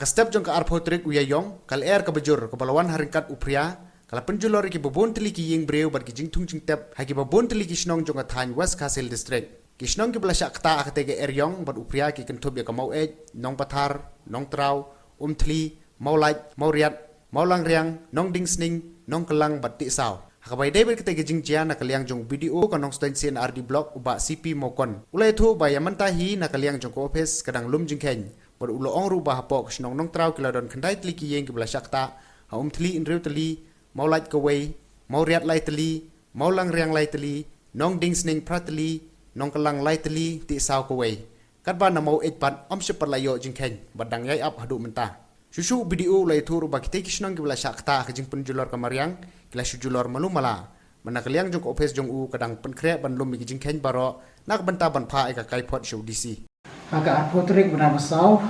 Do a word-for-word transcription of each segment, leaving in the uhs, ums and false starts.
Ka step jong ka arphew tarik u Ïaïong, ka lyer kaba jur kaba la wan ha ryngkat u Phria ka la pynjulor ïa kiba bun tylli ki ïing briew bad ki jingthung jingtep ha kiba bun tylli ki shnong jong ka thaiñ West Khasi Hills District. Ki shnong kiba la shah ktah ha katei ka er ïong bad u Phria ki kynthup ïa ka Maweit, Nongpathar, Nongtraw, Umthli, Mawlait, Mawriat, Mawlangriang, Nongdingsning, Nongkylang bad Tiehsaw. Ha kaba ïadei bad katei ka jingjia, na ka liang jong u B D O ka Nongstoiñ C and R D Block, u Bah C P Mawkon, u la ïathuh ba ïa mynta hi na ka liang jong ka ophis ka dang lum jingkheiñ bad u la ong ruh ba hapoh ka shnong Nongtraw ki la don khyndai tylli ki ïing kiba la shah ktah, ha Umthli hynriew tylli, Mawlait kawei, Mawriat lai tylli, Mawlangriang lai tylli, Nongdingsning phra tylli, Nongkylang lai tylli, Tiehsaw kawei. Katba na Maweit pat ym shym pat la ïoh jingkheiñ bad dang ïai ap haduh mynta. Shuh shuh u B D O u la ïathuh ruh ba kitei ki shnong kiba la shah ktah ha ka jingpynjulor ka mariang ki la shu julor malu mala. Bad na ka liang jong ka ophis jong u ka dang pynkhreh ban lum ïa ki jingkheiñ baroh na ka bynta ban phah ïa ka kaiphod sha u D C. Ha ka arphew tarik bnai ba saw,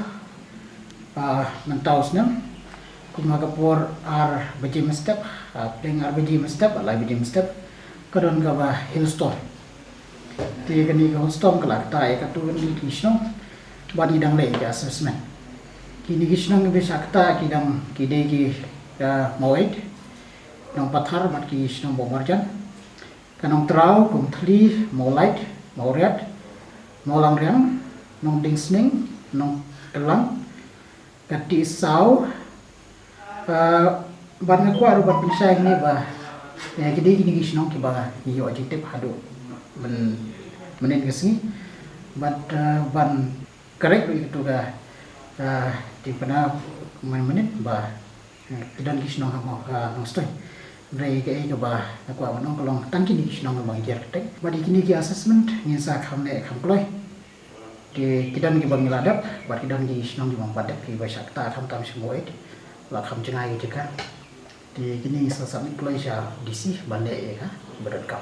ah, mynta u snem, kum ha ka por ar baje mynstep, ah, pdeng ar baje mynstep, lai baje mynstep, ka don kaba hailstorm. Te kane ka hailstorm ka la ktah ïa katto katne ki shnong bad ngi dang leh ïa ka assessment. Kine ki shnong kiba shah ktah ki dang, ki dei ki, ah, Maweit, Nongpathar bad ki shnong Bowmarjan. Ka Nongtraw, Umthli, Mawlait, Mawriat, Mawlangriang, Nongdingsning, Nongkylang, ka Tiehsaw, ah, bad nga kwah ruh ban pynshai hangne ba, eh, ki dei kine ki shnong kiba ngi ïoh jingtip haduh myn-, mynnin ka sngi. Bad, ah, ban correct ruh ïa kato ka, ah, jingpynbna mynnin mynnin ba, eh, ki don ki shnong ha Maw-, ha Nongstoiñ. Hynrei kaei kaba nga kwah ban ong ka long tang kine ki shnong ba ngi jer kyrteng. Bad ïa kine ki assessment ngin sa kham neh kham kloi. Ki, ki don kiba ngi la dep, bad ki don ki shnong kiba ngim pat dep, kiba shah ktah khamtam sha Maweit, la kham jngai ki jaka. Te kine ngin sa submit kloi sha D C ban leh ïa kaba donkam.